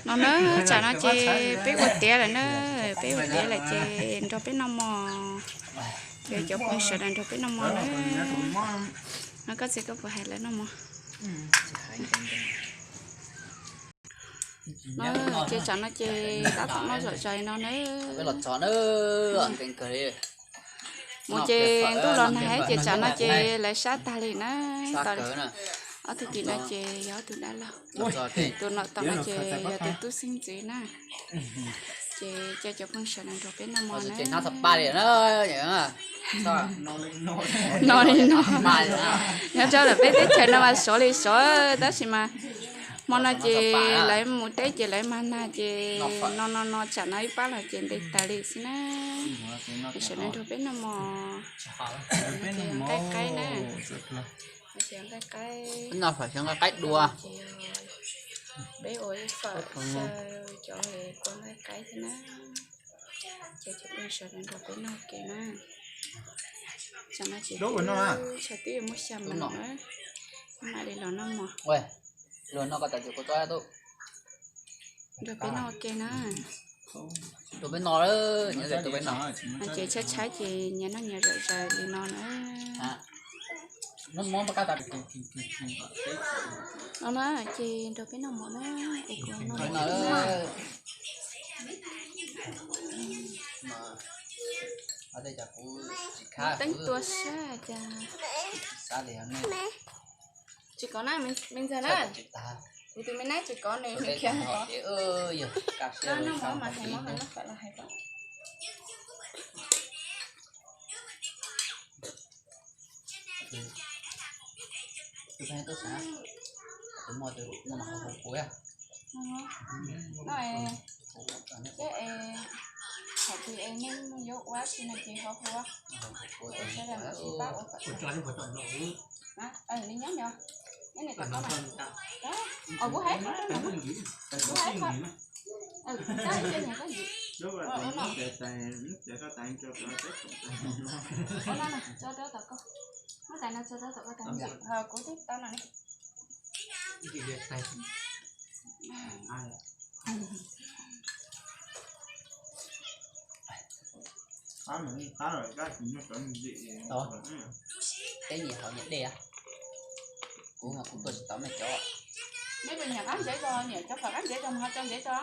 No na, tsam no ces peb ua tiav lawm na, peb ua tiav lawm ces nrog peb noj mov, ces cov phooj ywg sawv daws nrog peb noj mov na. No koj txiv koj puas hais lawv noj mov? No ces tsam no ces tab tom noj zom zaws no na. Mus ces ntuj los nag heev ces tsam no ces lawv sab tag li na. Ob tug tim no ces yog ob tug dab laug. Tus no tom no ces yog tus tub xeeb ntxwv na. Ces coj cov phooj ywg sawv daws nrog peb noj mov na. No li no. Nyob rau lawm peb teb chaws no mas sov li sov tab sis mas hmo no ces lawv mus teb ces lawv mag nag ces no no no tsam no ib pab los ces nte tas li xwb na. Sawv daws nrog peb noj mov, qaib qaib na. Nqaij qaib, nqaij qaib dua. Peb ua ib fawm xyaw cov kua nqaij qaib thiab na. Ces cov phooj ywg sawv daws nrog peb noj ke na. Tsam no ces tshav twb yuav muab xya mus no na. Mam li los noj mov. Nrog peb noj ua ke na. Ces tshaib tshaib ces nyias noj nyias zom zaws li no na. No na ces nrog peb noj mov na, es kuv noj. Teeb tua sab cas. Tsis kov na, me ntxawg na. Kuv tus me nab tsis kov nws, nws khiav. Noj mov mas hais mov, noj fawm los hais koj. No es, es thaum twg es neeg yuav ua si no ces ho hu, es sawv daws mam sib pab ua kom tau. Li nyob nyob, nyob nim tom ko mas. Os, kuv hais qhov, kuv hais qhov. Koj ib co niag koj yim. Ua no na, tso rau tom ko. Muab tais no tso rau tom ko tais. Kuv twb tau no ne. Peb nyias haus nyias dej, kuv mas kuv tuaj tsis tau nej cov. Neb puas nyiam qab ntsev tso, nyiam cov fawm qab ntsev tso mas ho tso ntsev tso.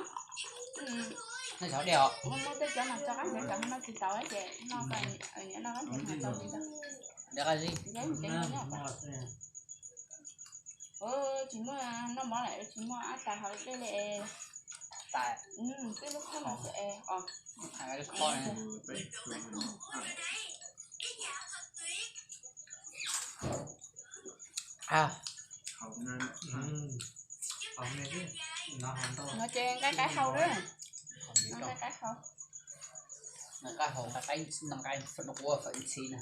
Nej haus dej os. Muaj tej cov mas tso qab ntsev tso no tsis tau ces no, nyiam noj qab ntsev mas tso ntsev tso. Dej qab zib. Tsis muaj noj mov lawm, tsis muaj ab tas haus dej li es. Twb lub khob no xwb es os. No ces nqaij qaib hau lawm. Nqaij qaib hau. Nqaij qaib hau, nqaij qaib, nqaij fawm ntxhi na.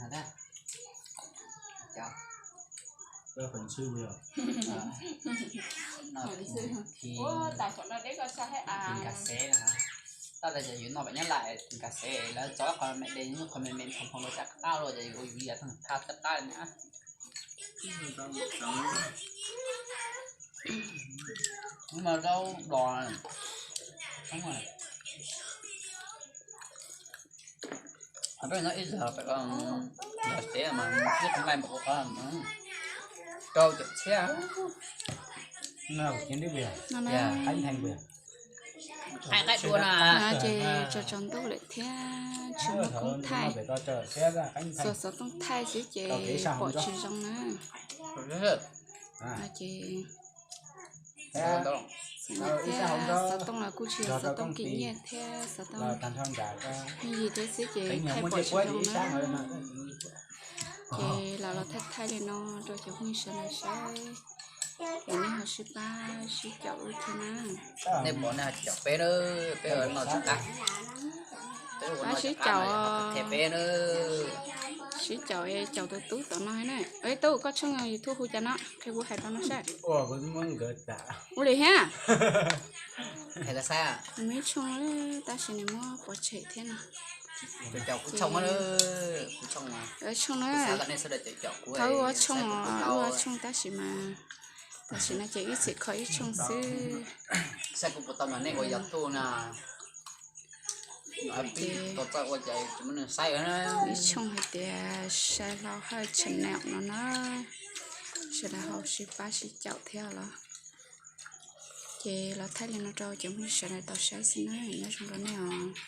Tab sis yus noj pem Nyab Laj nkas xev lawv tso qhov me de, qhov me me phoo phoo rau caj qab los ces yus ua yus li thaj caj qab na. Hnub no zaub dos. Peb no ib zaug pem los tsev mas ib qho nqaij npaum qhov rau caum txhiab. Qaib qaib dua na. Ces tsaus tsaus ntuj lawm thiab tsis muaj koob thaij, xov xov tooj thaij xwb ces pom tsis zoo na. Ces xov tooj los kuj tsis yog xov tooj kim nyiaj thiab xov tooj me yig thiab xwb ces thaij pom tsis zoo na. Ces los los thaij thaij li no rau cov phooj ywg sawv daws saib, es nej ho sib pab sib caum wb thiab na. Nej pom nej ho caum peb na, peb ua no tsis qab. Pab sib caum, sib caum, caum tus tub tom no na. Tub, koj tshooj YouTube hu cas no, qhia kuv hais rau no saib. Ua li thiab. Nws muaj ib tshooj tab sis nws muab pov tseg thiab no. Tshooj na, tau ua tshooj tab sis mas Tam sim no ces ib txhia kho ib tshooj xwb. Ib tshooj hais tias Sai Hlau Hawj channel no na, sawv daws ho sib pab sib caum thiab los. Ces los thaij li no rau cov phooj ywg sawv daws tau saib xwb na, nyob zoo rau nej os.